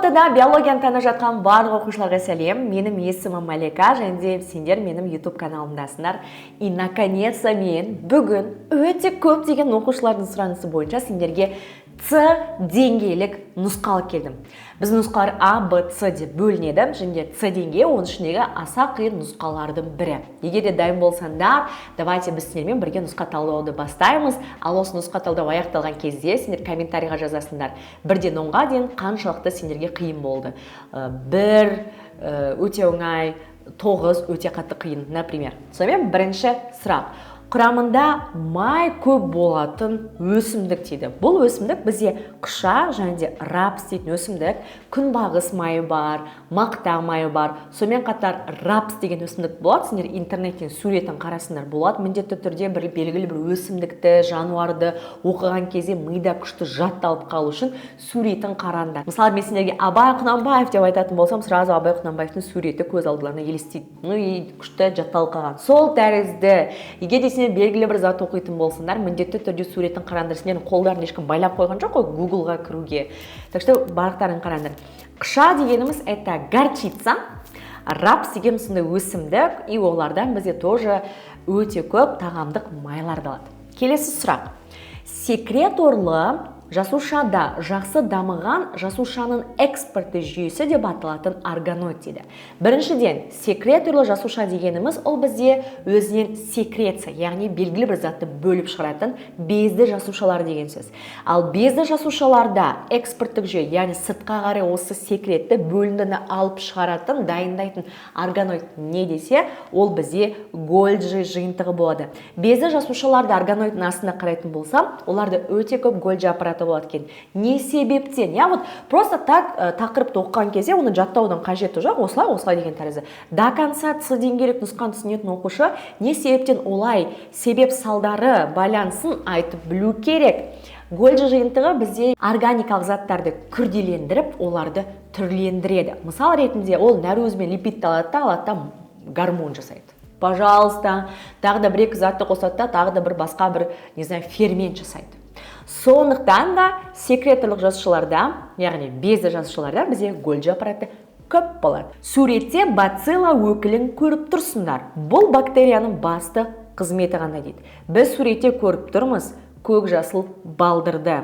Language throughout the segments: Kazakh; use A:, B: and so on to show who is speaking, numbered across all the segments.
A: ҰБТ да биологияны таңдап жатқан барлық оқушыларға сәлем! Менің есімім Малика және де сендер менің YouTube каналымдасыңдар. И наконец-то мен бүгін өте көптеген оқушылардың сұранысы бойынша сендерге С деңгейлік нұсқа алып келдім. Біздің нұсқалар А, Б, С деп бөлінеді және де С деңгейі оның ішіндегі аса қиын нұсқалардың бірі. Егер де дайын болсаңдар, давайте біз сендермен бірге нұсқа талдауды бастаймыз. Ал осы нұсқа талдау аяқталған кезде сендер комментарийға жазасыңдар, 1-ден 10-ға дейін қаншалықты сендерге қиын болды. 1 өте оңай, 9 өте қатты қиын, например. Сонымен, бірінші сұрақ: құрамында май көп болатын өсімдік дейді. Бұл өсімдік бізде қыша және де рапс дейтін өсімдік. Күнбағыс майы бар, мақта майы бар, сонымен қатар рапс деген өсімдік болады. Сендер интернеттен суретін қарасыңдар болады. Міндетті түрде бір белгілі бір өсімдікті, жануарды оқыған кезде мида күшті жатталып қалу үшін суретін қараңдар. Мысалы, мен сендерге Абай Құнанбаев деп айтатын болсам, сразу Абай Құнанбаевтың суреті көз алдыларына елестейді, ну и күшті жатталып қалған. Сол тәрізді, егер де сендер белгілі бір зат оқитын болсаңдар, міндетті түрде суретін қараңдар. Сендердің қолдарын ешкім байлап қойған жоқ қой Гуглға кіруге, так что барлықтарың қараңдар. Қыша дегеніміз — это горчица, рапс деген сондай өсімдік, и олардан бізде тоже өте көп тағамдық майларды алады. Келесі сұрақ: секреторлы жасушада жақсы дамыған жасушаның экспорты жүйесі деп аталатын органоид дейді. Біріншіден, секреторлы жасуша дегеніміз ол бізде өзінен секреция, яғни белгілі бір затты бөліп шығаратын безді жасушалар деген сөз. Ал безді жасушаларда экспорттық жүйе, яғни сыртқа қарай осы секретті, бөліндіні алып шығаратын, дайындайтын органоид не десе, ол бізде Гольджи жиынтығы болады. Безді жасушаларда органоидтың астына қарайтын болсам, оларда өте көп Гольджи аппараты болады екен. Не себептен? Иә, вот просто так тақырыпты оқыған кезде оны жаттаудың қажеті жоқ, осылай, осылай деген тәрізді. До конца С деңгейлік нұсқаны түсінетін оқушы не себептен олай, себеп салдары байланысын айтып білу керек. Гольджи жиынтығы бізде органикалық заттарды күрделендіріп, оларды түрлендіреді. Мысал ретінде, ол нәруыз бен липидті алады да гормон жасайды, пожалуйста. Тағы да бір екі затты қосады да, тағы да бір басқа бір, не знаю, фермент жасайды. Сондықтан да секреторлық жасушаларда, яғни безді жасушаларда бізде Гольджи аппараты көп болады. Суретте бацилла өкілін көріп тұрсыңдар. Бұл бактерияның басты қызметі қандай дейді. Біз суретте көріп тұрмыз көк жасыл балдырды,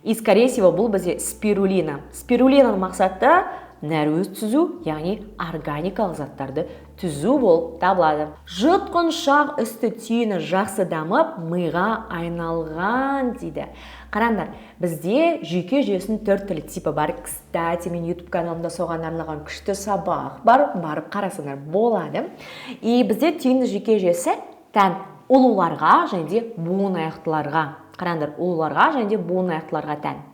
A: и скорее всего бұл бізде спирулина. Спирулинаның мақсаты нәруыз түзу, яғни органикалық заттарды түзу болып табылады. Жұтқыншақ үсті түйіні жақсы дамып, миға айналған дейді. Қараңдар, бізде жүйке жүйесінің төрт түрлі типі бар. Кстати, мен YouTube каналымда соған арналған күшті сабақ бар, барып қарасаңдар болады. И бізде түйінді жүйке жүйесі тән ұлуларға және де буынаяқтыларға. Қараңдар, ұлуларға және де буынаяқтыларға тән.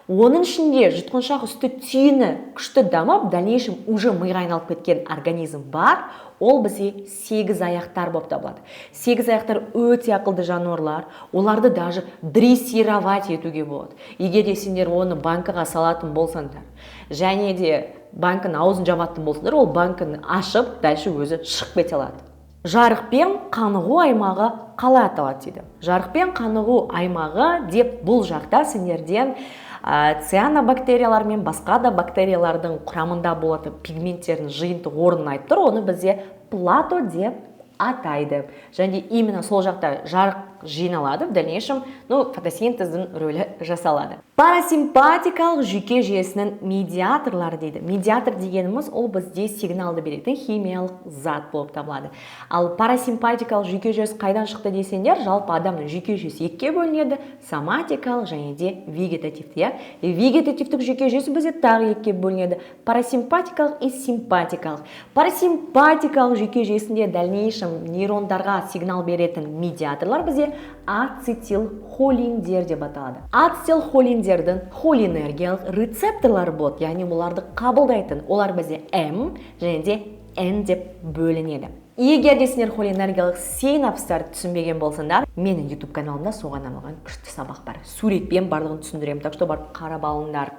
A: Оның ішінде жұтқыншақ үсті түйіні күшті дамып, в дальнейшем уже миға айналып кеткен организм бар. Ол бізде сегіз аяқтар болып табылады. Сегіз аяқтар өте ақылды жануарлар, оларды даже дрессировать етуге болады. Егер де сендер оны банкаға салатын болсаңдар және де банкінің аузын жабатын болсаңдар, ол банканы ашып, дальше өзі шығып кете алады. Жарықпен қанығу аймағы қалай аталады дейді. Жарықпен қанығу аймағы деп бұл жақта сендерден цианобактериялар мен басқа да бактериялардың құрамында болатын пигменттердің жиынтық орнын айтып тұр. Оны бізде плато деп атайды және де именно сол жақта жарық жиналады, в дальнейшем, ну, фотосинтездің рөлі жасалады. Парасимпатикалық жүйке жүйесінің медиаторлары дейді. Медиатор дегеніміз ол бізде сигналды беретін химиялық зат болып табылады. Ал парасимпатикалық жүйке жүйесі қайдан шықты десеңдер, жалпы адамның жүйке жүйесі екіге бөлінеді: соматикалық және де вегетативті. Иә, вегетативтік жүйке жүйесі бізде тағы екіге бөлінеді: парасимпатикалық и симпатикалық. Парасимпатикалық жүйке жүйесінде дальнейшем нейрондарға сигнал беретін медиаторлар бізде ацетилхолиндер деп аталады. Ацетилхолиндердің холинергиялық рецепторлары болады, яғни оларды қабылдайтын. Олар бізде М және де Н деп бөлінеді. Егер де сендер холинергиялық синапстарды түсінбеген болсаңдар, менің YouTube каналымда соған арналған күшті сабақ бар, суретпен барлығын түсіндіремін, так что барып қарап алыңдар.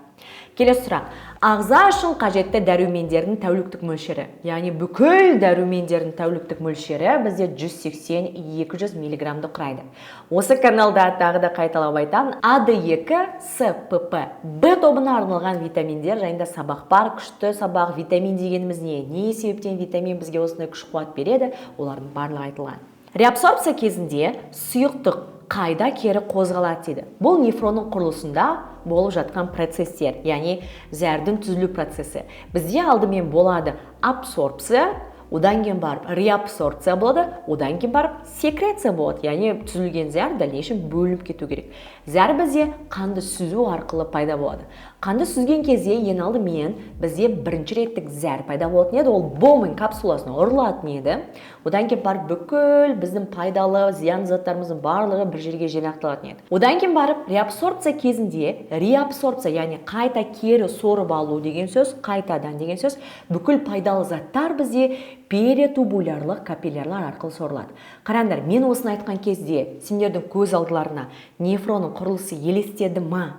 A: Келесі сұрақ. Ағза үшін қажетті дәрумендердің тәуліктік мөлшері. Яғни бүкіл дәрумендердің тәуліктік мөлшері бізде 180-200 миллиграммды құрайды. Осы каналда тағы да қайталап айтамын, А, Д, 2, С, П, П, Б тобына арналған витаминдер жайында сабақ бар, күшті сабақ. Витамин дегеніміз не? Не себептен витамин бізге осындай күш қуат береді? Олардың барлығы айтылған. Реабсорбция кезінде сұйықтық қайда кері қозғалады дейді. Бұл нефронның құрылысында болып жатқан процесстер, яғни зәрдің түзілу процесі. Бізде алдымен болады абсорбция, одан кейін барып реабсорбция болады, одан кейін барып секреция болады, яғни түзілген зәр дальнейшем бөлініп кету керек. Зәр бізде қанды сүзу арқылы пайда болады. Қанды сүзген кезде ең алдымен бізде бірінші реттік зәр пайда болатын еді, ол Боумен капсуласына ұрылатын еді. Одан кейін барып бүкіл біздің пайдалы, зиян заттарымыздың барлығы бір жерге жинақталатын еді. Одан кейін барып реабсорбция кезінде, реабсорбция, яғни қайта кері сорып алу деген сөз, қайтадан деген сөз, бүкіл пайдалы заттар бізде перитубулярлық капиллярлар арқылы сорылады. Қараңдар, мен осыны айтқан кезде сендердің көз алдыларына нефронның құрылысы елестеді ма?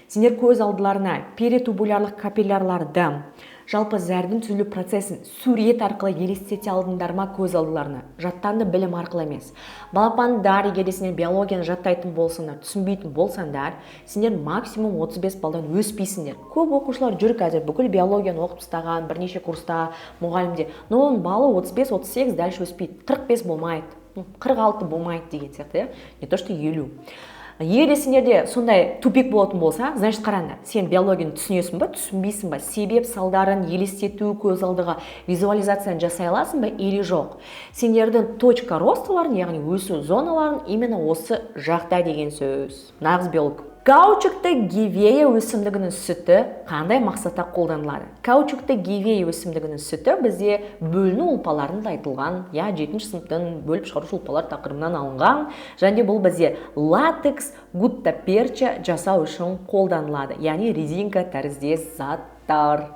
A: Сендер көз алдыларына перитубулярлық капиллярларды, жалпы зәрдің түзілу процесін сурет арқылы елестете алдыңдар ма көз алдыларына? Жаттанды білім арқылы емес. Балапандар, егер де сендер биологияны жаттайтын болсаңдар, түсінбейтін болсаңдар, сендер максимум 35 балдан өспейсіңдер. Көп оқушылар жүр қазір, бүкіл биологияны оқып тастаған, бірнеше курста мұғалімде, но оның балы 35-38, дальше өспейді, 45 болмайды, 46 болмайды деген сияқты, иә, не то что 50. Егер де сендерде сондай тупик болатын болса, значит, қараңдар, сен биологияны түсінесің ба, түсінбейсің ба, себеп салдарын елестету, көз алдыға визуализацияны жасай аласың ба или жоқ? Сендердің точка росталарың, яғни өсу зоналарың именно осы жақта деген сөз. Нағыз биолог. Каучукты гевея өсімдігінің сүті қандай мақсатта қолданылады? Каучукты гевея өсімдігінің сүті бізде бөліну ұлпаларында айтылған, иә, жетінші сыныптың бөліп шығарушы ұлпалар тақырыбынан алынған. Және де бұл бізде латекс гуттаперча жасау үшін қолданылады, яғни резинка тәріздес заттар.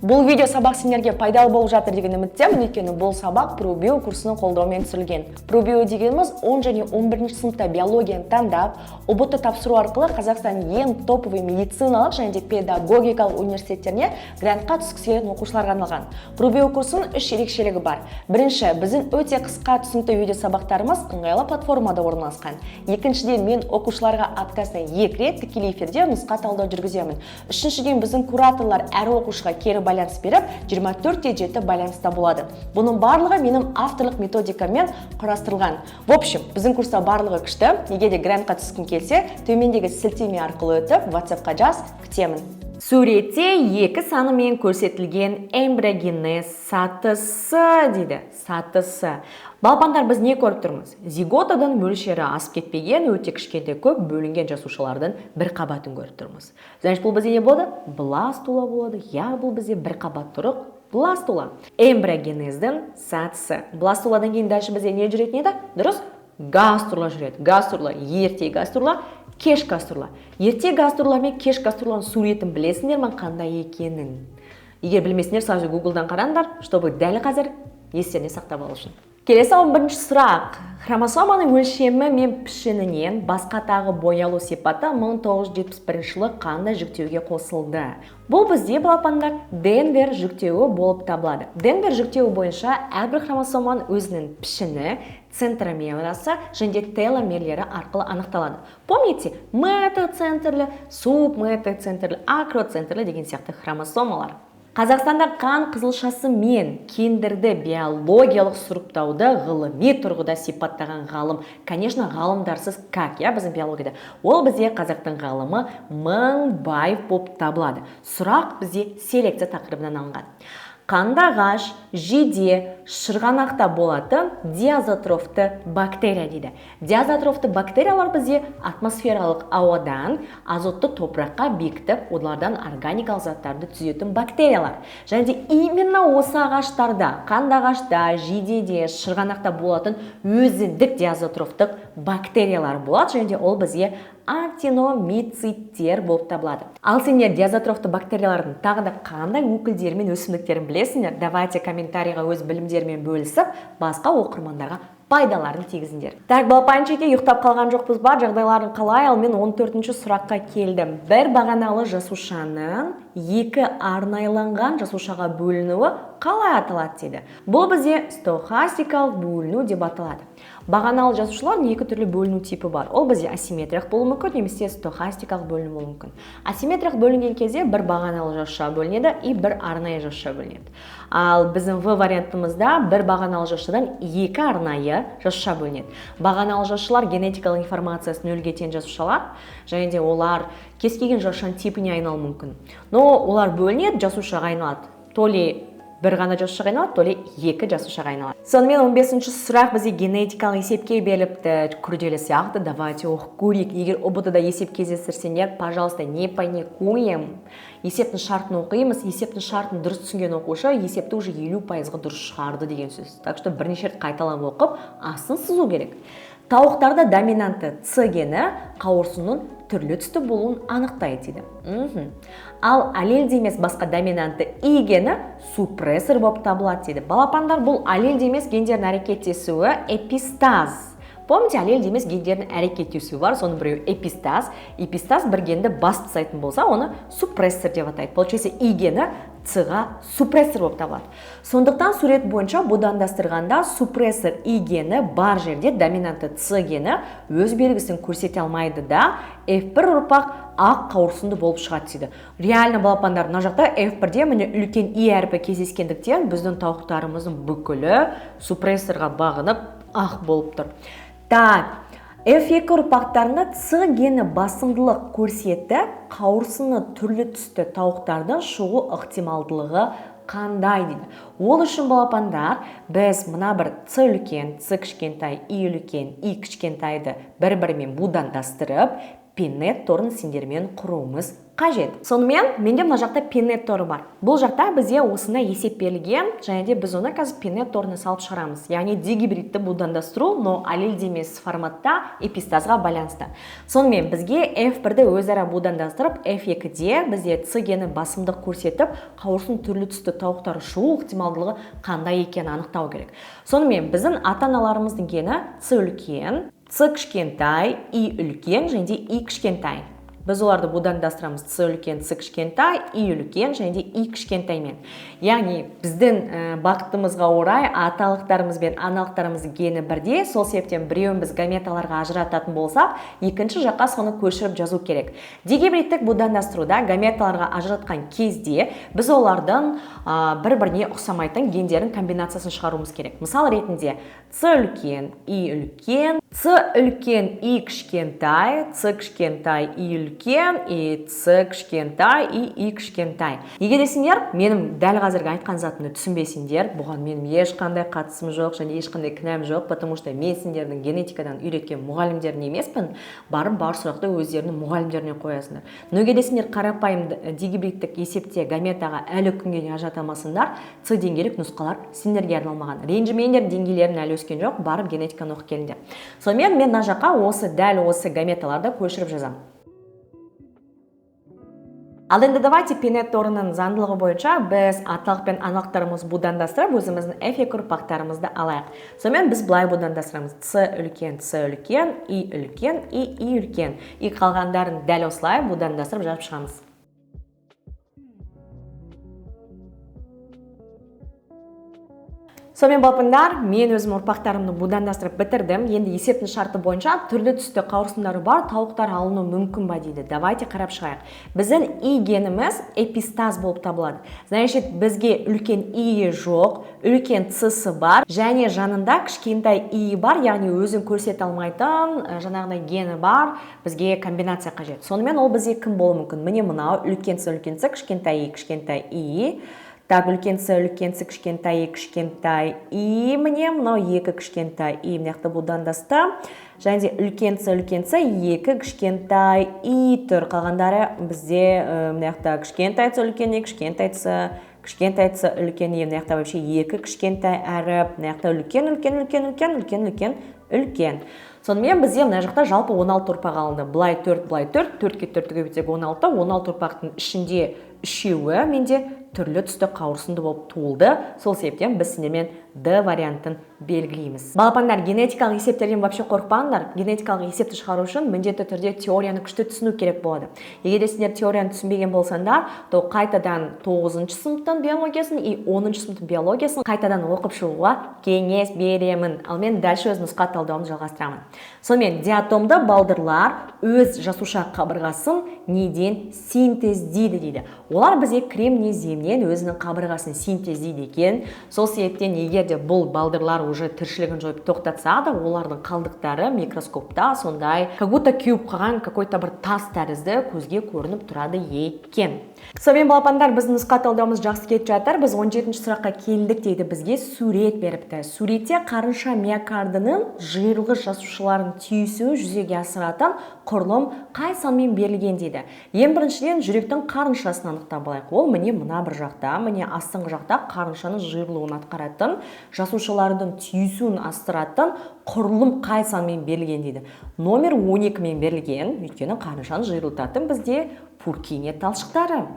A: Бұл видео сабақ сендерге пайдалы болып жатыр деген үміттемін, өйткені бұл сабақ ProBio курсының қолдауымен түсірілген. ProBio дегеніміз 10 және 11 сыныпта биологияны таңдап, ҰБТ тапсыру арқылы Қазақстанның ең топовый медициналық және де педагогикалық университеттеріне грантқа түскісі келетін оқушыларға арналған. ProBio курсының үш ерекшелігі бар. Бірінші, біздің өте қысқа, түсінікті видео сабақтарымыз ыңғайлы платформада орналасқан. Екіншіден, мен оқушыларға аптасына екі рет тікелей эфирде нұсқа талдау жүргіземін. Үшіншіден, біздің кураторлар әр оқушыға кері байланыс беріп, 24/7 байланыста болады. Бұның барлығы менің авторлық методикамен құрастырылған. В общем, біздің курста барлығы күшті. Егер де грантқа түскің келсе, төмендегі сілтеме арқылы өтіп, WhatsAppқа жаз, күтемін. Суретте екі санымен көрсетілген эмбриогенез сатысы дейді. Сатысы. Балапандар, біз не көріп тұрмыз? Зиготадан мөлшері асып кетпеген, өте кішкентай, көп бөлінген жасушалардың бір қабатын көріп тұрмыз. Значит, бұл бізде не болады? Бластула болады. Я, бұл бізде бір қабатты ұрық бластула. Эмбриогенездің сатысы. Бластуладан кейін дальше бізде не жүретін еді? Дұрыс, гаструла жүреді. Гаструла, ерте гаструла, кеш гаструла. Ерте гаструла мен кеш гаструланың суретін білесіңдер ме, қандай екенін? Егер білмесеңдер, сразу гуглдан қараңдар, чтобы дәл қазір естеріне сақтап алу үшін. Келесі 11 сұрақ. Хромосоманың өлшемі мен пішінінен басқа тағы боялу сипаты 1971 жылы қандай жіктеуге қосылды? Бұл бізде, балапандар, Денвер жіктеуі болып табылады. Денвер жіктеуі бойынша әрбір хромосоманың өзінің пішіні центромерасы және де теломерлері арқылы анықталады. Помните, метацентрлі, субметацентрлі, акроцентрлі деген сияқты хромосомалар. Қазақстанда қан қызылшасы мен кендірді биологиялық сұрыптауды ғылыми тұрғыда сипаттаған ғалым? Конечно, ғалымдарсыз как, иә, біздің биологияда. Ол бізде қазақтың ғалымы Мыңбаев болып табылады. Сұрақ бізде селекция тақырыбынан алынған. Қандыағаш, жиде, шырғанақта болатын диазотрофты бактерия дейді. Диазотрофты бактериялар бізде атмосфералық ауадан азотты топыраққа бекітіп, олардан органикалық заттарды түзетін бактериялар. Және де именно осы ағаштарда, қандыағашта, жидеде, шырғанақта болатын өзіндік диазотрофтық бактериялар болады, және де ол бізге актиномициттер болып табылады. Ал сендер диазотрофты бактериялардың тағы да қандай өкілдері мен өсімдіктерін білесіңдер? Давайте комментарийға өз білімдерімен бөлісіп, басқа оқырмандарға Пайдаларын тигізіңдер. Так, балапанчики, ұйықтап қалған жоқпыз ба? Жағдайларың қалай? Ал мен 14-ші сұраққа келдім. Бір бағаналы жасушаның екі арнайланған жасушаға бөлінуі қалай аталады дейді. Бұл бізде стохастикалық бөліну деп аталады. Бағаналы жасушалардың екі түрлі бөліну типі бар. Ол бізде асимметриялық болуы мүмкін, немесе стохастикалық бөліну болуы мүмкін. Асимметриялық бөлінген кезде бір бағаналы жасуша бөлінеді и бір арнайы жасуша бөлінеді. Ал біздің В вариантымызда бір бағаналы жасушадан екі арнайы жасуша бөлінеді. Бағаналы жасушалар генетикалық информациясы нөлге тең жасушалар, және де олар кез келген жасушаның типіне айналуы мүмкін. Но олар бөлінеді, жасушаға айналады. То ли бір ғана жасушаға айналады, то ли екі жасушаға айналады. Сонымен 15-ші сұрақ бізде генетикалық есепке беріліпті. Күрделі сияқты, давайте оқып көрейік. Егер ҰБТ-да есеп кездестірсеңдер, пожалуйста, не паникуем. Есептің шартын оқимыз. Есептің шартын дұрыс түсінген оқушы есепті уже 50%-ға дұрыс шығарды деген сөз. Так что бірнеше рет қайталап оқып, астын сызу керек. Тауықтарда доминантты С гені қауырсынның түрлі түсті болуын анықтайды дейді. Ал аллельді емес басқа доминантты И гені супрессор болып табылады дейді. Балапандар, бұл аллельді емес гендердің әрекеттесуі эпистаз. Помните, аллельді емес гендердің әрекеттесуі бар, соның біреуі эпистаз. Эпистаз бір генді басып тастайтын болса, оны супрессор деп атайды. Получается, И гені С-ға супрессор болып табылады. Сондықтан сурет бойынша будандастырғанда супрессор И гені бар жерде доминантты С гені өз белгісін көрсете алмайды да, F1 ұрпақ ақ қауырсынды болып шығады дейді. Реально, балапандар, мына жақта F1-де міне үлкен И әрпі кездескендіктен біздің тауықтарымыздың бүкілі супрессорға бағынып ақ болып тұр. Так, F2 ұрпақтарында С гені басымдылық көрсетті, қауырсыны түрлі түсті тауықтардың шығу ықтималдылығы қандай дейді. Ол үшін, балапандар, біз мына бір С үлкен, С кішкентай, И үлкен, И кішкентайды бір-бірімен будандастырып, Пеннет торын сендермен құруымыз қажет. Сонымен менде мына жақта Пеннет торы бар. Бұл жақта бізде осындай есеп берілген, және де біз оны қазір Пеннет торына салып шығарамыз. Яғни дигибридті будандастыру, но аллельді емес форматта эпистазға байланысты. Сонымен бізге F1-ді өзара будандастырып, F2-де бізде С гені басымдық көрсетіп, қауырсын түрлі түсті тауықтар шығу ықтималдылығы қандай екенін анықтау керек. Сонымен біздің ата-аналарымыздың гені С үлкен, С кішкентай, И үлкен және де И кішкентай. Біз оларды будандастырамыз С үлкен, С кішкентай, И үлкен және де И кішкентаймен. Яғни біздің бақытымызға орай аталықтарымыз бен аналықтарымыз гені бірде, сол себептен біреуін біз гаметаларға ажырататын болсақ, екінші жаққа соны көшіріп жазу керек. Дигибридтік будандастыруда гаметаларға ажыратқан кезде біз олардың бір-біріне ұқсамайтын гендердің комбинациясын шығаруымыз керек. Мысал ретінде С үлкен, И үлкен, С үлкен, И кішкентай, С кішкентай, И үлкен, и С кішкентай, и И кішкентай. Егер де сендер менің дәл қазіргі айтқан затымды түсінбесеңдер, бұған менің ешқандай қатысым жоқ және ешқандай кінәм жоқ, потому что мен сендердің генетикадан үйреткен мұғалімдерің емеспін, барып бар сұрақты өздерінің мұғалімдеріне қоясыңдар. Но егер де сендер қарапайым дигибридтік есепте гаметаға әлі күнге дейін ажырата алмасаңдар, С деңгейлік нұсқалар сендерге арналмаған. Ренжімеңдер, деңгейлерің әлі өскен жоқ, барып генетиканы оқып келіңдер. Сонымен мен мына жаққа дәл осы гаметаларды көшіріп жазамын. Ал енді давайте Пеннет торының заңдылығы бойынша біз аталық пен аналықтарымызды будандастырып, өзіміздің F2 ұрпақтарымызды алайық. Сонымен біз былай будандастырамыз. С үлкен, С үлкен, И үлкен, И, И үлкен. И қалғандарын дәл осылай будандастырып жазып шығамыз. Сонымен, балапандар, мен өзім ұрпақтарымды будандастырып бітірдім. Енді есептің шарты бойынша түрлі түсті қауырсындары бар тауықтар алыну мүмкін ба дейді. Давайте қарап шығайық. Біздің И геніміз эпистаз болып табылады. Значит, бізге үлкен И жоқ, үлкен С-сы бар, және жанында кішкентай И бар, яғни өзін көрсете алмайтын жаңағыдай гені бар, бізге комбинация қажет. Сонымен ол бізге кім болуы мүмкін? Міне мынау үлкен С, үлкен С, кішкентай И, кішкентай И. Так, үлкен С, үлкен С, кішкентай И, кішкентай И, міне мынау екі кішкентай И, мына жақта будандасты. Және де үлкен С, үлкен С, екі кішкентай И тұр. Қалғандары бізде мына жақта кішкентай С, үлкен И, кішкентай С, кішкентай С, үлкен И, мына жақта вообще екі кішкентай әріп, мына жақта үлкен, үлкен, үлкен, үлкен, үлкен, үлкен, үлкен. Сонымен бізде мына жақта жалпы 16 ұрпақ алынды. Былай 4, былай 4, 4-ке 4 көбейтсек 16, 16 ұрпақтың ішінде үшеуі менде Түрлі түсті қауырсынды болып туылды. Сол себептен біз сендермен Д вариантын белгілейміз. Балапандар, генетикалық есептерден вообще қорықпаңдар. Генетикалық есепті шығару үшін міндетті түрде теорияны күшті түсіну керек болады. Егер де сендер теорияны түсінбеген болсаңдар, то қайтадан 9 сыныптың биологиясын и 10 сыныптың биологиясын қайтадан оқып шығуға кеңес беремін. Ал мен дальше өз нұсқа талдауымды жалғастырамын. Сонымен, диатомды балдырлар өз жасуша қабырғасын неден синтездейді дейді. Олар бізге кремнеземнен өзінің қабырғасын синтездейді екен. Сол себептен, егер де бұл балдырлар уже тіршілігін жойып тоқтатса да, олардың қалдықтары микроскопта сондай, как будто кеуіп қалған какой-то бір тас тәрізді көзге көрініп тұрады екен. Сонымен, балапандар, біздің нұсқа талдауымыз жақсы кетіп жатыр. Біз 17 сұраққа келдік дейді. Бізге сурет беріпті. Суретте қарынша миокардының жиырылғыш жасушаларын түйісуі жүзеге асыратын құрылым қай санмен берілген дейді. Ең біріншіден, жүректің қарыншасын анықтап алайық. Ол міне, мына бір жақта, міне, астыңғы жақта қарыншаның жиырылуын атқаратын, жасушалардың түйісуін астыратын құрылым қай санмен берілген дейді. Номер 12 мен берілген, өйткені қарыншаны жиырылтатын бізде Пуркине талшықтары,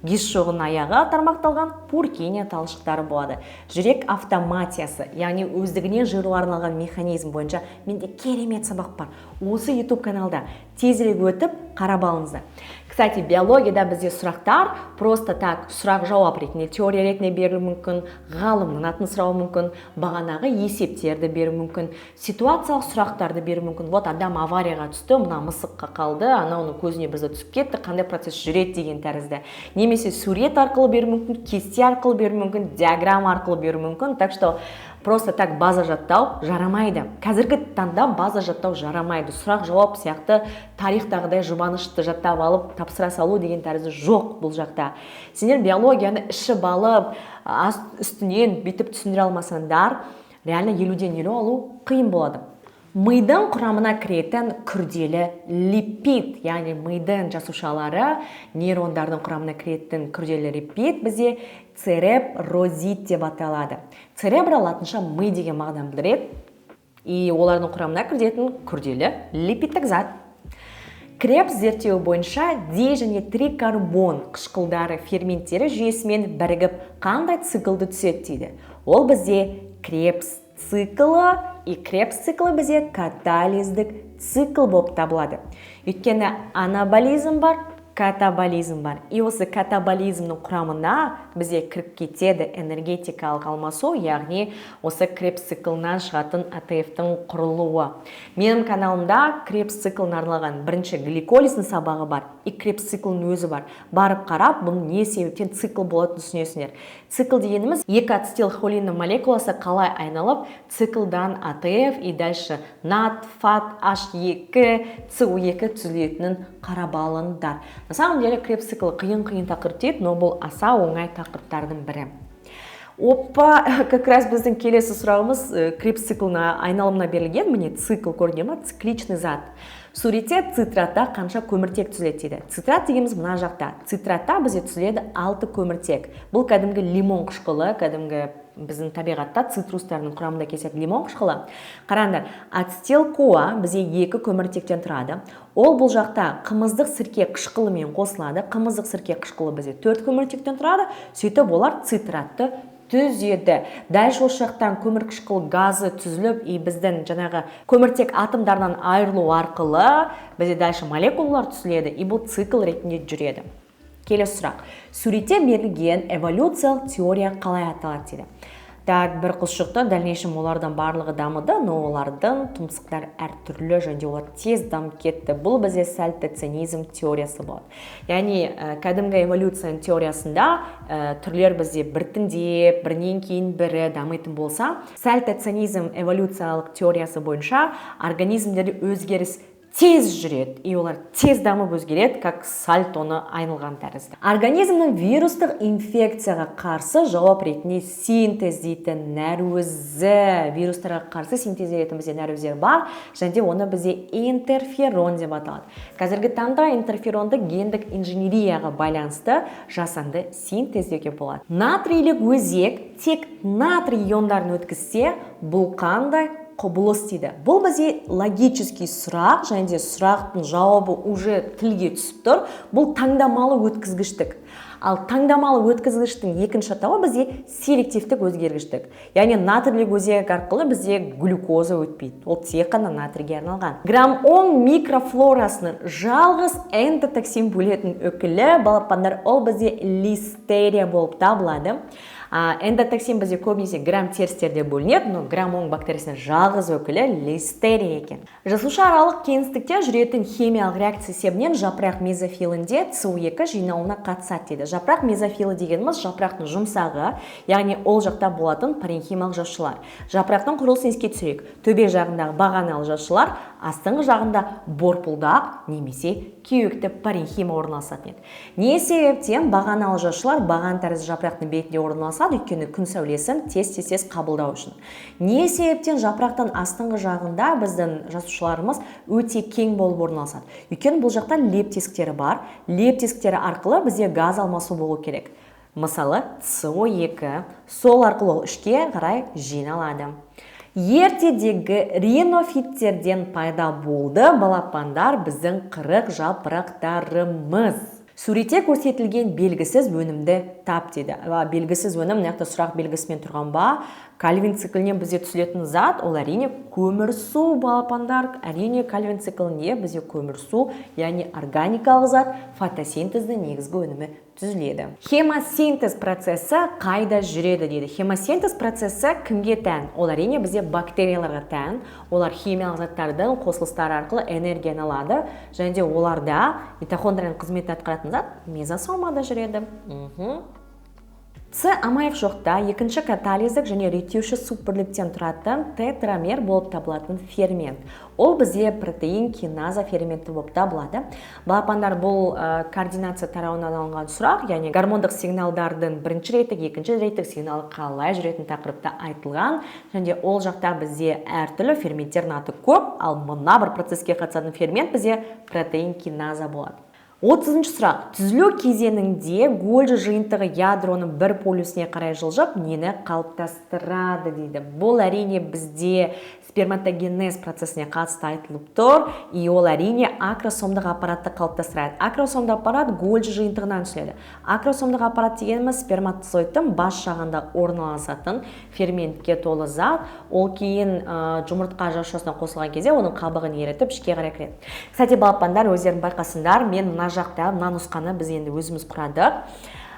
A: Гис шоғының аяғы тармақталған Пуркине талшықтары болады. Жүрек автоматиясы, яғни өздігінен жиыруға арналған механизм бойынша менде керемет сабақ бар осы YouTube каналда, тезірек өтіп қарап алыңыздар. Кстати, биологияда бізде сұрақтар просто так сұрақ жауап ретінде, теория ретінде берілуі мүмкін, ғалымның атын сұрауы мүмкін, бағанағы есептерді беруі мүмкін, ситуациялық сұрақтарды беруі мүмкін. Вот адам аварияға түсті, мына мысыққа қалды, анауының көзіне бізді түсіп кетті, қандай процесс жүреді деген тәрізді. Немесе сурет арқылы беруі мүмкін, кесте арқылы беруі мүмкін, диаграмма арқылы беруі мүмкін. Так что просто так база жаттау жарамайды. Қазіргі таңда база жаттау жарамайды. Сұрақ жауап сияқты, тарихтағыдай жұбанышты жаттап алып тапсыра салу деген тәрізді жоқ. Бұл жақта сендер биологияны ішіп алып, аст үстінен бүйтіп түсіндіре алмасаңдар, реально 50-ден 50 алу қиын болады. Мидың құрамына кіретін күрделі липид, яғни мидың жасушалары, нейрондардың құрамына кіретін күрделі липид бізде цереброзид деп аталады. Церебро латынша ми деген мағынаны білдіреді, и олардың құрамына кіретін күрделі липидтік зат. Кребс зерттеуі бойынша ди және трикарбон қышқылдары ферменттері жүйесімен бірігіп қандай циклды түзеді дейді. Ол бізде Кребс циклы, и Кребс циклы бізде катализдік цикл болып табылады. Өйткені анаболизм бар, катаболизм бар. И осы катаболизмнің құрамына бізде кіріп кетеді энергетикалық алмасу, яғни осы Кребс циклынан шығатын АТФ-тің құрылуы. Менің каналымда Кребс циклына арналған бірінші гликолиздің сабағы бар и Кребс циклінің өзі бар. Барып қарап, бұның не себептен цикл болатынын түсінесіңдер. Цикл дегеніміз екі ацетилхолиннің молекуласы қалай айналып, циклдан АТФ и дальше НАД, ФАД, H2, CO2 түзілетінін қарап алыңдар. На самом деле Кребс циклы қиын-қиын тақырып дейді, но бұл аса оңай тақырыптардың бірі. Опа, как раз біздің келесі сұрағымыз Кребс циклына айналымына берілген. Міне, цикл көрінген ма? Цикличный зат. Суретте цитратта қанша көміртек түзіледі дейді. Цитрат дегеніміз мына жақта. Цитратта бізде түзіледі алты көміртек. Бұл кәдімгі лимон қышқылы, кәдімгі біздің табиғатта цитрустардың құрамында кездесетін лимон қышқылы. Қараңдар, ацетил коа бізде екі көміртектен тұрады. Ол бұл жақта қымыздық сірке қышқылымен қосылады. Қымыздық сірке қышқылы бізде төрт көміртектен тұрады. Сөйтіп олар цитратты түзеді. Дәл осы жақтан көмірқышқыл газы түзіліп, и біздің жаңағы көміртек атомдарынан айырылу арқылы бізде дальше молекулалар түзіледі, и бұл цикл ретінде жүреді. Келесі сұрақ. Суретте берілген эволюциялық теория қалай аталады дейді. Так, бір құс шықты, дальнейшем олардан барлығы дамыды, но олардың тұмсықтары әртүрлі және де олар тез дамып кетті. Бұл бізде сальтационизм теориясы болады. Яғни кәдімгі эволюцияның теориясында түрлер бізде біртіндеп, бірінен кейін бірі дамитын болса, сальтационизм эволюциялық теориясы бойынша организмдерде өзгеріс тез жүреді, и олар тез дамып өзгереді, как сальтоны айналған тәрізді. Организмнің вирустық инфекцияға қарсы жауап ретінде синтездейтін нәруызы. Вирустарға қарсы синтезделетін бізде нәруыздер бар және де оны бізде интерферон деп аталады. Қазіргі таңда интерферонды гендік инженерияға байланысты жасанды синтездеуге болады. Натрийлік өзек тек натрий иондарын өткізсе, бұл қандай құбылыс дейді. Бұл бізде логический сұрақ және де сұрақтың жауабы уже тілге түсіп тұр. Бұл таңдамалы өткізгіштік. Ал таңдамалы өткізгіштің екінші атауы бізде селективтік өзгергіштік, яғни натрийлік өзек арқылы бізде глюкоза өтпейді, ол тек қана натрийге арналған. Грамм оң микрофлорасының жалғыз эндотоксин бөлетін өкілі, балапандар, ол бізде листерия болып табылады. Эндотоксин бізде көбінесе грамм терістерде бөлінеді, но грамм оң бактериясының жалғыз өкілі листерия екен. Жасуша аралық кеңістікте жүретін химиялық реакция себебінен жапырақ мезофилінде СО2 жиналуына қатысады дейді. Жапырақ мезофилі дегеніміз жапырақтың жұмсағы, яғни ол жақта болатын паренхималық жасушалар. Жапырақтың құрылысын еске түсірейік. Төбе жағындағы бағаналы жасушалар, астыңғы жағында борпылдақ немесе кеуекті паренхима орналасатын еді. Не себептен бағаналы жасушалар баған тәрізді жапырақтың бетінде орналасады? Өйткені күн сәулесін тез тез тез қабылдау үшін. Не себептен жапырақтың астыңғы жағында біздің жасушаларымыз өте кең болып орналасады? Өйткені бұл жақта леп тесіктері бар. Леп тесіктері арқылы бізде газ алмасу болу керек. Мысалы, СО2, сол арқылы ол ішке қарай жиналады. Ертедегі ринофиттерден пайда болды, балапандар, біздің қырық жапырақтарымыз. Суретте көрсетілген белгісіз өнімді тап дейді. Белгісіз өнім мына жақта сұрақ белгісімен тұрған ба? Кальвин циклінен бізде түзілетін зат ол, әрине, көмірсу, балапандар. Әрине, Кальвин циклінде бізде көмірсу, яғни органикалық зат, фотосинтездің негізгі өнімі түзіледі. Хемосинтез процесі қайда жүреді дейді. Хемосинтез процесі кімге тән? Ол, әрине, бізде бактерияларға тән. Олар химиялық заттардың қосылыстары арқылы энергияны алады және де оларда митохондрияның қызметін атқаратын зат мезосомада жүреді. С Амаев жоқта екінші катализдік және реттеуші суббірліктен тұратын тетрамер болып табылатын фермент. Ол бізде протеин киназа ферменті болып табылады. Балапандар, бұл координация тарауынан алынған сұрақ, яғни гормондық сигналдардың бірінші реттік, екінші реттік сигналы қалай жүретін тақырыпта айтылған. Және ол жақта бізде әртүрлі ферменттердің аты көп, ал мына бір процеске қатысатын фермент бізде протеин киназа болады. 30-шы сұрақ. Түзілу кезеңінде Гольджи жиынтығы ядроның бір полюсіне қарай жылжып, нені қалыптастырады дейді. Бұл, әрине, бізде сперматогенез процесіне қатысты айтылып тұр, и ол, әрине, акросомдық аппаратты қалыптастырады. Акросомдық аппарат Гольджи жиынтығынан түзіледі. Акросомдық аппарат дегеніміз сперматозоидтың бас жағында орналасатын ферментке толы зат. Ол кейін жұмыртқа жасушасына қосылған кезде оның қабығын ерітіп, ішке қарай кіреді. Кстати, балапандар, өздерің байқасыңдар, мен мына жақта мына нұсқаны біз енді өзіміз құрадық.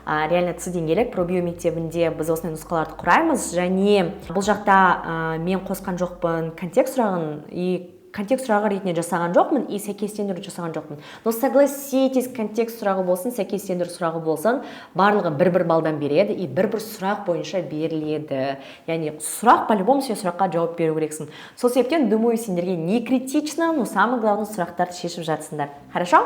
A: Реально Ц деңгейлік пробио мектебінде біз осындай нұсқаларды құраймыз, және бұл жақта мен қосқан жоқпын контекст сұрағын, и контекст сұрағы ретінде жасаған жоқпын, и сәйкестендіру жасаған жоқпын. Но согласитесь, контекст сұрағы болсын, сәйкестендіру сұрағы болсын, барлығы бір бір балдан береді и бір бір сұрақ бойынша беріледі. Яғни сұрақ, по любому сен сұраққа жауап беру керексің. Сол себептен, думаю, сендерге не критично, но самое главное, сұрақтарды шешіп жатсыңдар. Хорошо,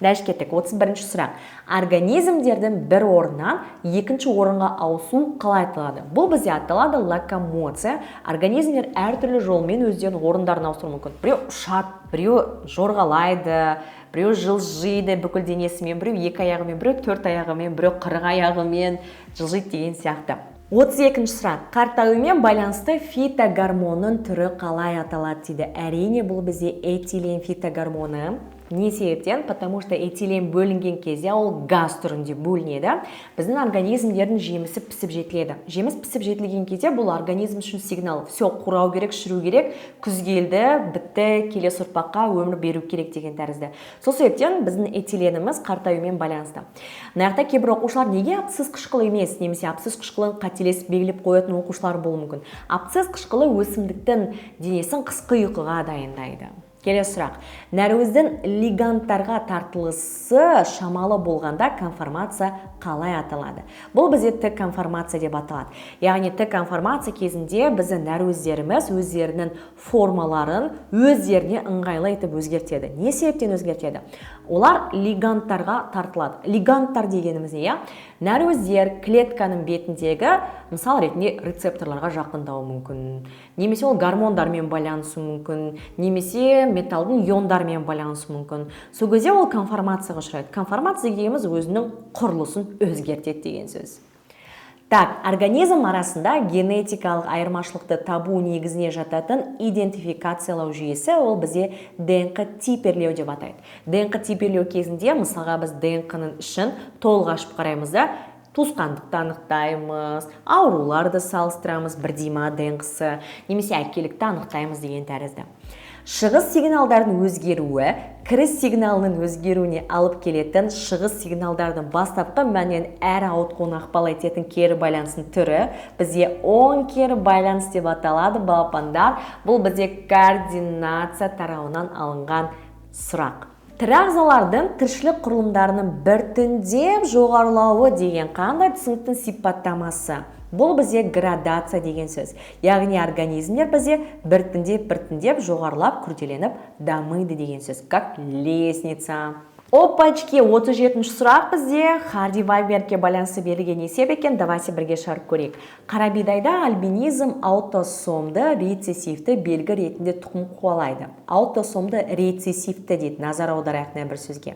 A: дальше кеттік. 31 сұрақ. Организмдердің бір орыннан екінші орынға ауысу қалай аталады? Бұл бізде аталады локомоция. Организмдер әртүрлі жолмен өздерінің орындарын ауыстыруы мүмкін. Біреу ұшады, біреу жорғалайды, біреу жылжиды бүкіл денесімен, біреу екі аяғымен, біреу төрт аяғымен, біреу 40 аяғымен жылжиды деген сияқты. 32 сұрақ. Қартаюмен байланысты фитогормонның түрі қалай аталады дейді. Әрине, бұл бізде этилен фитогормоны. Не себептен? Потому что этилен бөлінген кезде ол газ түрінде бөлінеді. Біздің организмдердің жемісі пісіп жетіледі. Жеміс пісіп жетілген кезде бұл организм үшін сигнал: все, қурау керек, шіру керек, күз келді, бітті, келесі ұрпаққа өмір беру керек деген тәрізді. Сол себептен біздің этиленіміз қартаюмен байланысты. Мына жақта кейбір оқушылар неге абсцисс қышқылы емес немесе абсцисс қышқылын қателесіп белгілеп қоятын оқушылар болуы мүмкін. Абсцисс қышқылы өсімдіктің денесін қысқы ұйқыға дайындайды. Келесі сұрақ. Нәруіздің лигандтарға тартылысы шамалы болғанда конформация қалай аталады? Бұл бізде Т конформация деп аталады. Яғни Т конформация кезінде біздің нәруіздеріміз өздерінің формаларын өздеріне ыңғайлы етіп өзгертеді. Не себептен өзгертеді? Олар лигандтарға тартылады. Лигандтар дегеніміз не, иә? Нәруіздер клетканың бетіндегі, мысал ретінде, рецепторларға жақындауы мүмкін. Немесе ол гормондармен байланысуы мүмкін, немесе металдың иондарымен байланысуы мүмкін. Сол кезде ол конформацияға ұшырайды. Конформация дегеніміз өзінің құрылысын өзгертеді деген сөз. Так, организм арасында генетикалық айырмашылықты табу негізіне жататын идентификациялау жүйесі, ол бізде ДНК типерлеу деп атайды. ДНК типерлеу кезінде, мысалға, біз ДНК-ның ішін толық ашып қараймыз да, туысқандықты анықтаймыз, ауруларды салыстырамыз, бірдей ма ДНК-сы, немесе әкелікті анықтаймыз деген тәрізді. Шығыс сигналдардың өзгеруі кіріс сигналының өзгеруіне алып келетін, шығыс сигналдардың бастапқы мәннен әрі ауытқуына ықпал ететін кері байланыстың түрі бізде оң кері байланыс деп аталады, балапандар. Бұл бізде координация тарауынан алынған сұрақ. Тірі ағзалардың тіршілік құрылымдарының біртіндеп жоғарылауы деген қандай түсініктің сипаттамасы? Бұл бізде градация деген сөз, яғни организмдер бізде біртіндеп, біртіндеп жоғарылап, күрделеніп дамиды деген сөз, как лестница. Опачки, 37 сұрақ бізде Харди Вайнбергке байланысты берілген есеп екен. Давайте бірге шығарып көрейік. Қара бидайда альбинизм аутосомды рецессивті белгі ретінде тұқым қуалайды. Аутосомды рецессивті дейді, назар аударайық мына бір сөзге.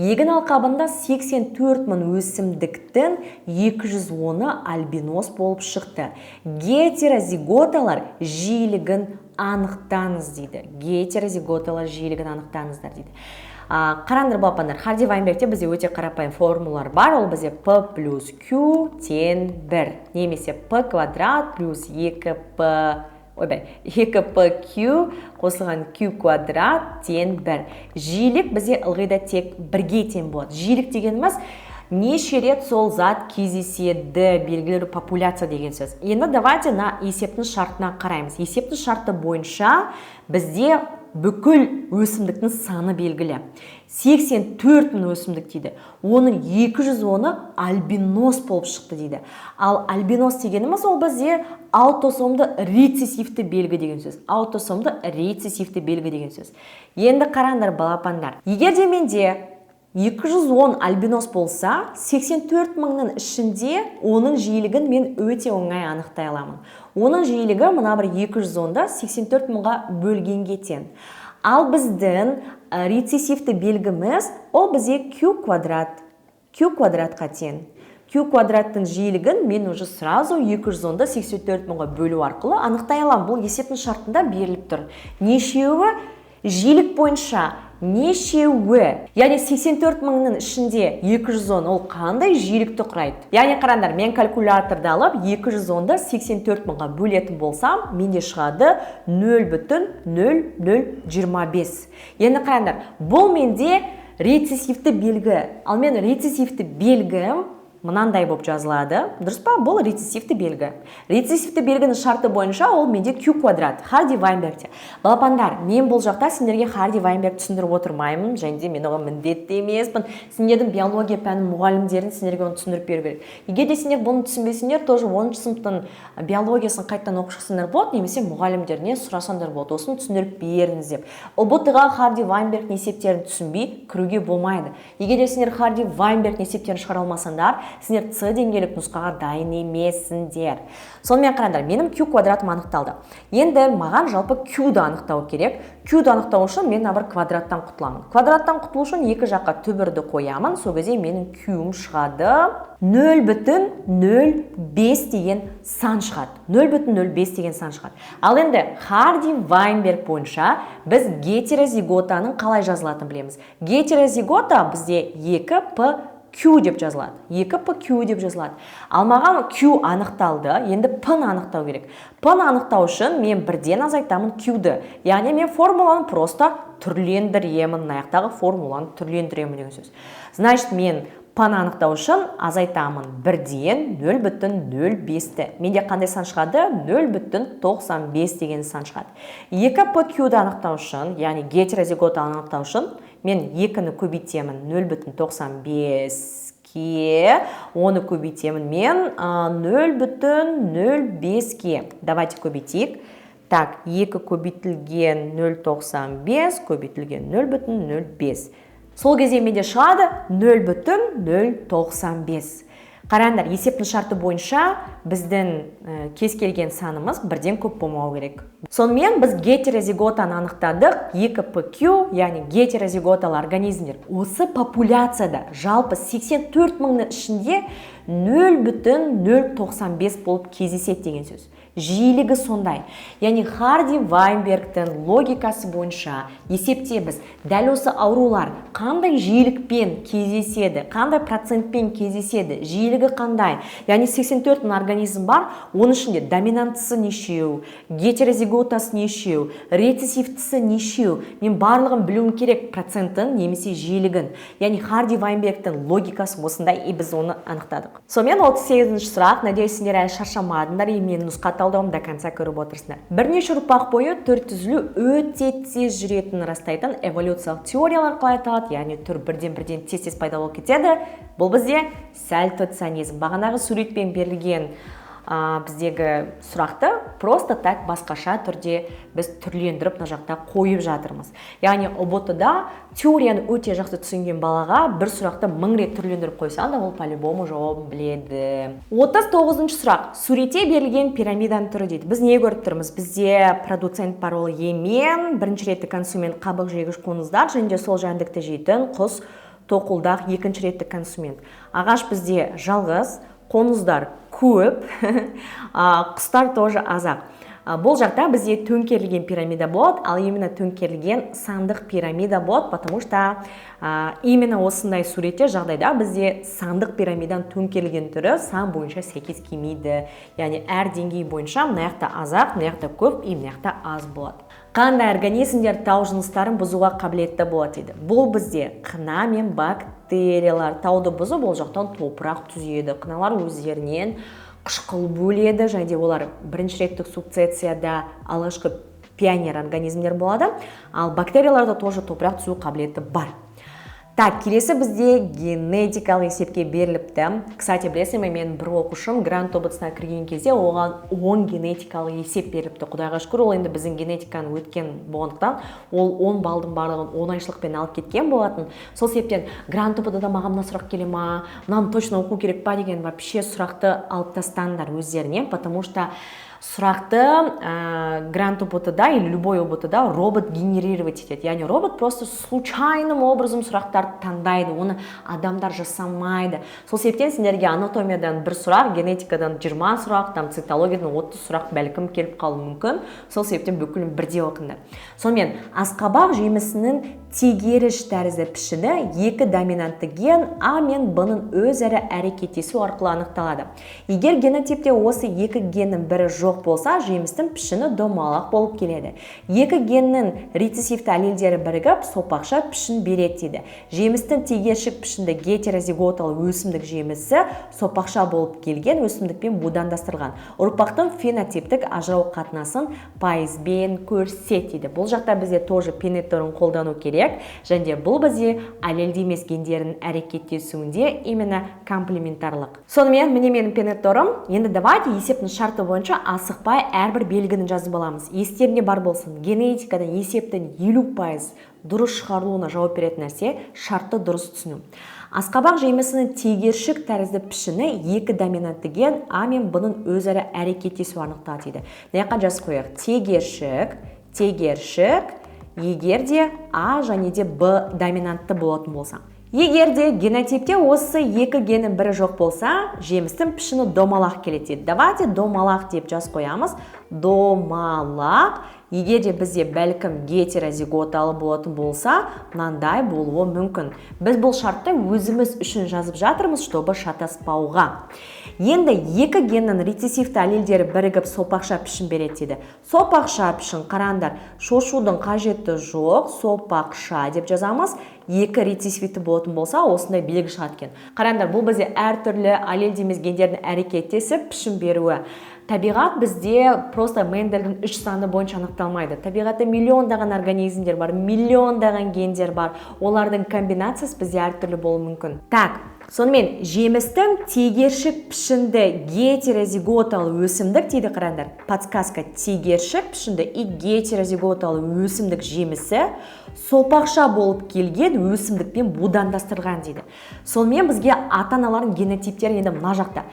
A: Егін алқабында 84 мың өсімдіктің 210-ы альбинос болып шықты. Гетерозиготалар жиілігін анықтаңыз дейді. Гетерозиготалар жиілігін анықтаңыздар дейді. Қараңдар, балапандар, Харди Вайнбергте бізде өте қарапайым формулалар бар. Ол бізде p плюс q тең 1 немесе p квадрат плюс 2p, ойбай, 2pq қосылған q квадрат тең 1. Жиілік бізде ылғи да тек бірге тең болады. Жиілік дегеніміз неше рет сол зат кездеседі, белгілі бір популяция деген сөз. Енді давайте на есептің шартына қараймыз. Есептің шарты бойынша бізде бүкіл өсімдіктің саны белгілі, 84 мың өсімдік дейді. Оның 210-ы альбинос болып шықты дейді. Ал альбинос дегеніміз ол бізде аутосомды рецессивті белгі деген сөз. Аутосомды рецессивті белгі деген сөз. Енді қараңдар, балапандар, егер де менде 210 альбинос болса, 84 мыңның ішінде оның жиілігін мен өте оңай анықтай аламын. Оның жиілігі мына бір 210-да 84 мыңға бөлгенге тең. Ал біздің рецессивті белгіміз ол бізде q квадрат, q квадратқа тең. Q квадраттың жиілігін мен уже сразу 210-ды 84 мыңға бөлу арқылы анықтай аламын. Бұл есептің шартында беріліп тұр. Нешеуі? Жиілік бойынша нешеуі? Яғни 84 мыңның ішінде 210 ол қандай жиілікті құрайды? Яғни қараңдар, мен калькуляторды алып 210-ды 84 мыңға бөлетін болсам, менде шығады 0,0025. Енді қараңдар, бұл менде рецессивті белгі. Ал мен рецессивті белгім мынандай болып жазылады, дұрыс па? Бұл рецессивті белгі. Рецессивті белгінің шарты бойынша ол менде q квадрат Харди Вайнбергте. Балапандар, мен бұл жақта сендерге Харди Вайнберг түсіндіріп отырмаймын және де мен оған міндетті емеспін. Сендердің биология пәнінің мұғалімдерін сендерге оны түсіндіріп беру керек. Егер де сендер бұны түсінбесеңдер, тоже 10-сыныптың биологиясын қайтадан оқып шықсаңдар болады немесе мұғалімдерінен сұрасаңдар болады, осыны түсіндіріп беріңіз деп. ҰБТ ға Харди Вайнбергтің есептерін түсінбей кіруге болмайды. Егер де сендер Харди Вайнбергтің есептерін шығара алмасаңдар, сендер С деңгейлік нұсқаға дайын емессіңдер. Сонымен, қараңдар, менің q квадратым анықталды. Енді маған жалпы q-ды анықтау керек. Q-ды анықтау үшін мен мына бір квадраттан құтыламын. Квадраттан құтылу үшін екі жаққа түбірді қоямын. Сол кезде менің q-м шығады, 0,05 деген сан шығады. 0,05 деген сан шығады. Ал енді Харди Вайнберг бойынша біз гетерозиготаның қалай жазылатынын білеміз. Гетерозигота бізде 2 п Q деп жазылады. 2P Q деп жазылады. Ал маған Q анықталды, енді P-ны анықтау керек. P-ны анықтау үшін мен бірден азайтамын Q-ді. Яғни мен формуланы просто түрлендіремін, мына жақтағы формуланы түрлендіремін деген сөз. Значит, мен P-ны анықтау үшін азайтамын бірден 0,05-ті. Менде қандай сан шығады? 0,95 деген сан шығады. 2PQ-ді анықтау үшін, яғни гетерозиготаны анықтау үшін мен 2-ні көбейтемін 0,95-ке, оны көбейтемін мен 0,05-ке. Давайте көбейтейік. Так, 2 көбейтілген 0,95 көбейтілген 0,05. Сол кезде менде шығады 0,095. Қараңдар, есептің шарты бойынша біздің кез келген санымыз бірден көп болмау керек. Сонымен, біз гетерозиготаны анықтадық, 2PQ, яғни гетерозиготалы организмдер. Осы популяцияда жалпы 84 мыңның ішінде 0,095 болып кездеседі деген сөз, жиілігі сондай. Яғни Харди Вайнбергтің логикасы бойынша есепте біз дәл осы аурулар қандай жиілікпен кездеседі, қандай процентпен кездеседі, жиілігі қандай, яғни 84 мың организм бар, оның ішінде доминанттысы нешеу, гетерозиготасы нешеу, рецессивтісі нешеу, мен барлығын білуім керек, процентін немесе жиілігін. Яғни Харди Вайнбергтің логикасы осындай, и біз оны анықтадық. Сонымен, 38-ші сұрақ. Надеюсь, сендер әлі шаршамадыңдар и менің нұсқа талдауымды до конца көріп отырсыңдар. Бірнеше ұрпақ бойы түр түзілу өте тез жүретінін растайтын эволюциялық теориялар қалай аталады? Яғни түр бірден бірден тез тез пайда болып кетеді. Бұл бізде сальтационизм. Бағанағы суретпен берілген біздегі сұрақты просто так басқаша түрде біз түрлендіріп, мына жақта қойып жатырмыз. Яғни ҰБТ да теорияны өте жақсы түсінген балаға бір сұрақты мың рет түрлендіріп қойсаң да, ол по-любому жауабын біледі. 39-сұрақ. Суретте берілген пирамиданың түрі дейді. Біз не көріп тұрмыз? Бізде продуцент бар, ол емен, бірінші ретті консумент қабық жегіш қоңыздар және де сол жәндікті жейтін құс тоқылдақ, екінші ретті консумент. Ағаш бізде жалғыз, қоңыздар көп, құстар тоже аз-ақ. Бұл жақта бізде төңкерілген пирамида болады, ал именно төңкерілген сандық пирамида болады, потому что именно осындай суретте, жағдайда бізде сандық пирамиданың төңкерілген түрі сан бойынша сәйкес келмейді. Яғни әр деңгей бойынша мына жақта аз-ақ, мына жақта көп и мына жақта аз болады. Қандай организмдер тау жыныстарын бұзуға қабілетті болады дейді. Бұл бізде қына мен бактериялар. Тауды бұзып, ол жақтан топырақ түзеді. Қыналар өздерінен қышқыл бөледі және де олар бірінші реттік сукцессияда алғашқы пионер организмдер болады. Ал бактерияларда тоже топырақ түзу қабілеті бар. Так, келесі бізде генетикалық есепке беріліпті. Кстати, білесің бе, менің бір оқушым грант ҰБТ-сына кірген кезде оған 10 генетикалық есеп беріліпті. Құдайға шүкір, ол енді біздің генетиканы өткен болғандықтан, ол 10 балдың барлығын оңайшылықпен алып кеткен болатын. Сол себептен грант ҰБТ-да маған мына сұрақ келе ма, мынаны точно оқу керек па деген вообще сұрақты алып тастаңдар өздеріне, потому что сұрақты грант ҰБТ-да или любой ҰБТ-да робот генерировать етеді. Яғни робот просто случайным образом сұрақтарды таңдайды, оны адамдар жасамайды. Сол себептен сендерге анатомиядан бір сұрақ, генетикадан 20 сұрақ, там цитологиядан 30 сұрақ бәлкім келіп қалуы мүмкін. Сол себептен бүкілін бірдей оқыңдар. Сонымен, асқабақ жемісінің тегеріш тәрізді пішіні екі доминантты ген А мен Б-ның өзара әрекеттесу арқылы анықталады. Егер генотипте осы екі геннің бірі жоқ болса, жемістің пішіні домалақ болып келеді. Екі геннің рецессивті аллельдері бірігіп, сопақша пішін береді дейді. Жемістің тегершік пішінді гетерозиготалы өсімдік жемісі сопақша болып келген өсімдікпен будандастырылған. Ұрпақтың фенотиптік ажырау қатынасын пайызбен көрсет дейді. Бұл жақта бізде тоже Пеннет торын қолдану керек және де бұл бізде аллельді емес гендердің әрекеттесуінде именно комплементарлық. Сонымен, міне менің Пеннет торым. Енді давайте есептің шарты бойынша асықпай әрбір белгіні жазып аламыз. Естерінде бар болсын, генетикадан есептің 50% дұрыс шығарылуына жауап беретін нәрсе – шартты дұрыс түсіну. Асқабақ жемісінің тегершік тәрізді пішіні екі доминантты ген А мен Б-ның өзара әрекеттесуі анықталады дейді. Мына жаққа жазып қояйық: тегершік, тегершік, егер де А және де Б доминантты болатын болса. Егер де генотипте осы екі геннің бірі жоқ болса, жемістің пішіні домалақ келеді дейді. Давайте домалақ деп жазып қоямыз. Домалақ. Егер де бізде бәлкім гетерозиготалы болатын болса, мынандай болуы мүмкін. Біз бұл шартты өзіміз үшін жазып жатырмыз, чтобы шатаспауға. Енді екі геннің рецессивті аллельдері бірігіп, сопақша пішін береді дейді. Сопақша пішін, қараңдар, шошудың қажеті жоқ, сопақша деп жазамыз. Екі рецессивті болатын болса, осындай белгі шығады екен. Қараңдар, бұл бізде әртүрлі аллельді емес гендердің әрекеттесіп, пішін беруі. Табиғат бізде просто Мендельдің үш заңы бойынша анықталмайды. Табиғатта миллиондаған организмдер бар, миллиондаған гендер бар, олардың комбинациясы бізде әртүрлі болуы мүмкін. Так, сонымен, жемістің тегершік пішінді гетерозиготалы өсімдік дейді. Қараңдар, подсказка: тегершік пішінді и гетерозиготалы өсімдік жемісі сопақша болып келген өсімдікпен будандастырылған дейді. Сонымен, бізге ата аналардың генотиптері енді мына жақта.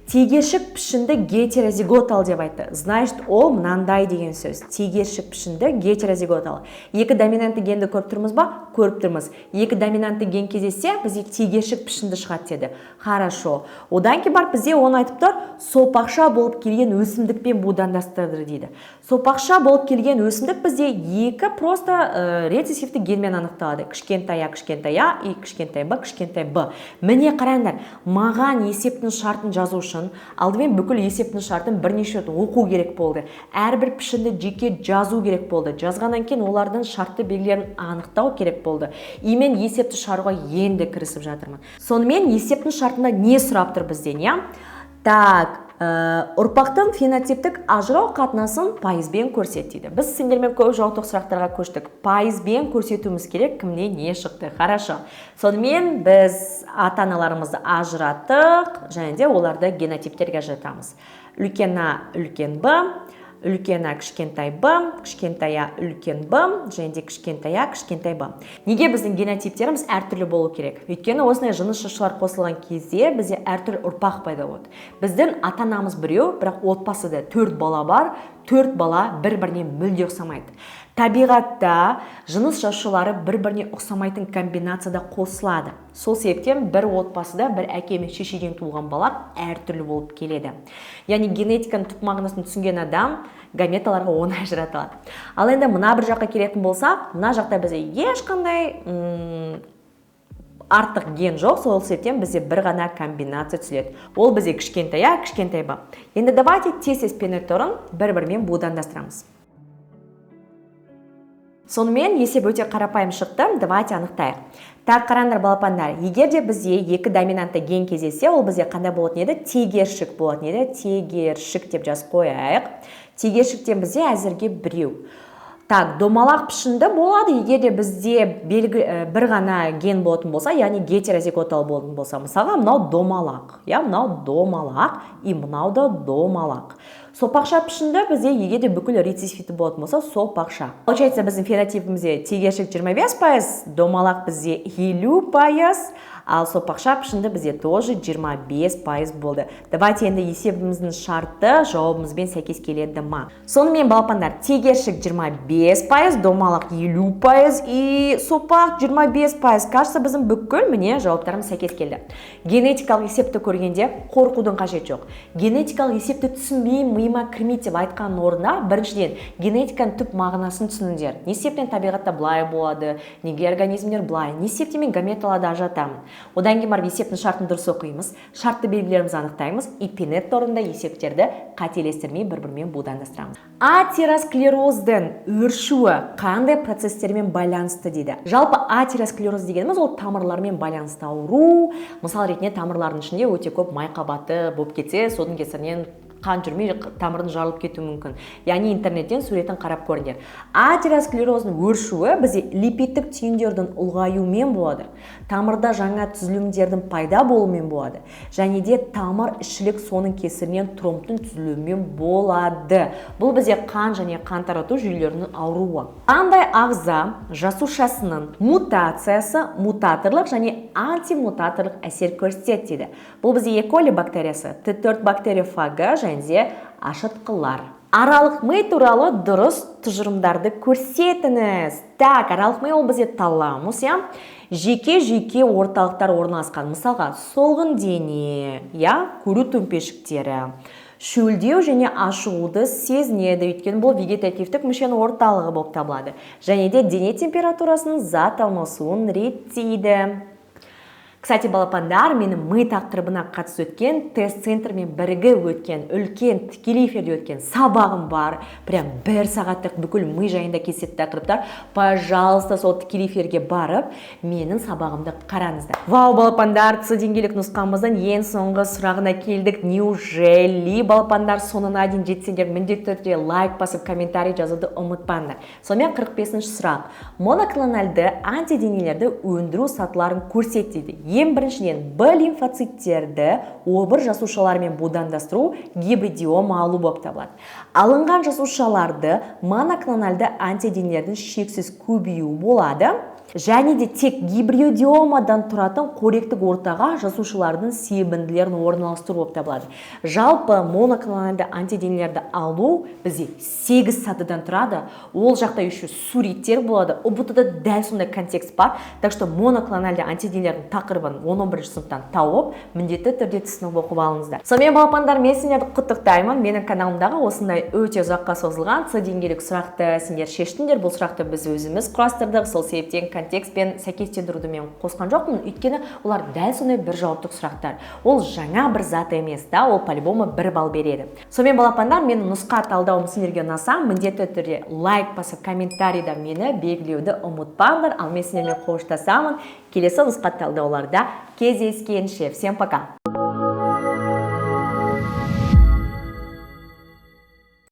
A: Тегершік пішінді гетерозиготалы деп айтты. Значит, ол мынандай деген сөз. Тегершік пішінді гетерозиготалы. Екі доминантты генді көріп тұрмыз ба? Көріп тұрмыз. Екі доминантты ген кездессе, бізде тегершік пішінді шығады деді. Хорошо. Одан кейін барып бізде оны айтып тұр, сопақша болып келген өсімдікпен будандастырды дейді. Сопақша болып келген өсімдік бізде екі просто рецессивті генмен анықталады. Кішкентай а, кішкентай а и кішкентай б, кішкентай б. Міне, қараңдар, маған есептің шартын жазу үшін алдымен бүкіл есептің шартын бірнеше рет оқу керек болды. Әрбір пішінді жеке жазу керек болды. Жазғаннан кейін олардың шартты белгілерін анықтау керек болды. И мен есепті шығаруға енді кірісіп жатырмын. Сонымен, есептің шартында не сұрап тұр бізден, иә? Так, ұрпақтың фенотиптік ажырау қатынасын пайызбен көрсет дейді. Біз сендермен көп жауаптық сұрақтарға көштік. Пайызбен көрсетуіміз керек, кімне не шықты. Хорошо. Сонымен, біз ата аналарымызды ажыраттық және де оларды генотиптерге ажыратамыз. Үлкен А, үлкен Б, үлкен А, кішкентай Б, кішкентай А, үлкен Б және де кішкентай А, кішкентай Б. Неге біздің генотиптеріміз әртүрлі болу керек? Өйткені осындай жыныс жасушалар қосылған кезде бізде әртүрлі ұрпақ пайда болады. Біздің ата анамыз біреу, бірақ отбасыда төрт бала бар, төрт бала бір біріне мүлде ұқсамайды. Табиғатта жыныс жасушалары бір біріне ұқсамайтын комбинацияда қосылады. Сол себептен бір отбасыда бір әке мен шешеден туылған бала әртүрлі болып келеді. Яғни генетиканың түп мағынасын түсінген адам гаметаларға оңай ажырата алады. Ал енді мына бір жаққа келетін болсақ, мына жақта бізде ешқандай артық ген жоқ, сол себептен бізде бір ғана комбинация түзіледі. Ол бізде кішкентай а, кішкентай б. Енді давайте тез тез Пеннет торын бір бірімен будандастырамыз. Сонымен, есеп өте қарапайым шықты, давайте анықтайық. Так, қараңдар, балапандар, егер де бізде екі доминантты ген кездессе, ол бізде қандай болатын еді? Тегершік болатын еді. Тегершік деп жазып қояйық. Тегершіктен бізде әзірге біреу. Так, домалақ пішінді болады, егер де бізде белгі, бір ғана ген болатын болса, яғни гетерозиготалы болатын болса. Мысалға, мынау домалақ, иә, мынау домалақ и мынау да домалақ. Сопақша пішінді бізде, егер де бүкіл рецессивті болатын болса, сопақша. Получается, біздің фенотипімізде тегершік 25%, домалақ бізде 50%, ал сопақша пішінді бізде тоже 25% болды. Давайте енді есебіміздің шарты жауабымызбен сәйкес келеді ма? Сонымен, балапандар, тегершік 25%, домалақ 50% и сопақ 25%. Кажется, біздің бүкіл, міне, жауаптарымыз сәйкес келді. Генетикалық есепті көргенде қорқудың қажеті жоқ. Генетикалық есепті түсінбеймін, миыма кірмейді деп айтқанның орнына, біріншіден, генетиканың түп мағынасын түсініңдер. Не себептен табиғатта былай болады, неге организмдер былай, не себептен мен гаметаларды ажыратамын. Одан кейін барып есептің шартын дұрыс оқимыз, шартты белгілерімізді анықтаймыз и Пеннет торында есептерді қателестірмей бір бірімен будандастырамыз. Атеросклероздың өршуі қандай процесстермен байланысты дейді. Жалпы, атеросклероз дегеніміз ол тамырлармен байланысты ауру. Мысал ретінде, тамырлардың ішінде өте көп май қабаты болып кетсе, соның кесірінен қан жүрмей, тамырдың жарылып кетуі мүмкін. Яғни интернеттен суретін қарап көріңдер. Атеросклероздың өршуі бізде липидтік түйіндердің ұлғаюымен болады, тамырда жаңа түзілімдердің пайда болуымен болады және де тамыр ішілік, соның кесірінен тромбтың түзілуімен болады. Бұл бізде қан және қан тарату жүйелерінің ауруы. Қандай ағза жасушасының мутациясы мутаторлық және антимутаторлық әсер көрсетеді дейді. Бұл бізде Е. коли бактериясы, Т4 бактериофагы және де ашытқылар. Аралық ми туралы дұрыс тұжырымдарды көрсетіңіз. Так, аралық ми ол бізде таламус, иә, жеке жеке орталықтар орналасқан. Мысалға, солғын дене, иә, көру төмпешіктері. Шөлдеу және ашығуды сезінеді, өйткені бұл вегетативтік мүшенің орталығы болып табылады және де дене температурасының, зат алмасуын реттейді. Кстати, балапандар, менің ми тақырыбына қатысты өткен, тест центрмен бірігіп өткен, үлкен тікелей эфирде өткен сабағым бар. Прям бір сағаттық бүкіл ми жайында кездесетін тақырыптар. Пожалуйста, сол тікелей эфирге барып, менің сабағымды қараңыздар. Вау, балапандар, С деңгейлік нұсқамыздың ең соңғы сұрағына келдік. Неужели, балапандар, соңына дейін жетсеңдер, міндетті түрде лайк басып, комментарий жазуды ұмытпаңдар. Сонымен, 45 сұрақ. Моноклональды антиденелерді өндіру сатыларын көрсет дейді. Ең біріншіден, Б лимфоциттерді обыр жасушаларымен будандастыру гибридиома алу болып табылады. Алынған жасушаларды моноклональды антиденелердің шексіз көбеюі болады. Және де тек гибридомадан тұратын қоректік ортаға жасушалардың себінділерін орналастыру болып табылады. Жалпы, моноклональды антиденелерді алу бізде 8 сатыдан тұрады. Ол жақта еще суреттер болады. ҰБТ да дәл сондай контекст бар. Так что моноклональды антиденелердің тақырыбын 10-11 сыныптан тауып, міндетті түрде түсініп, оқып алыңыздар. Сонымен, балапандар, мен сендерді құттықтаймын. Менің каналымдағы осындай өте ұзаққа созылған С деңгейлік сұрақты сендер шештіңдер. Бұл сұрақты біз өзіміз құрастырдық. Сол себептен контекст пен сәйкестендіруді мен қосқан жоқпын, өйткені олар дәл сондай бір жауаптық сұрақтар, ол жаңа бір зат емес та, ол по-любому 1 балл береді. Сонымен, балапандар, менің нұсқа талдауым сендерге ұнаса, міндетті түрде лайк басып, комментарийда мені белгілеуді ұмытпаңдар. Ал мен сендермен қоштасамын. Келесі нұсқа талдауларда кездескенше, всем пока!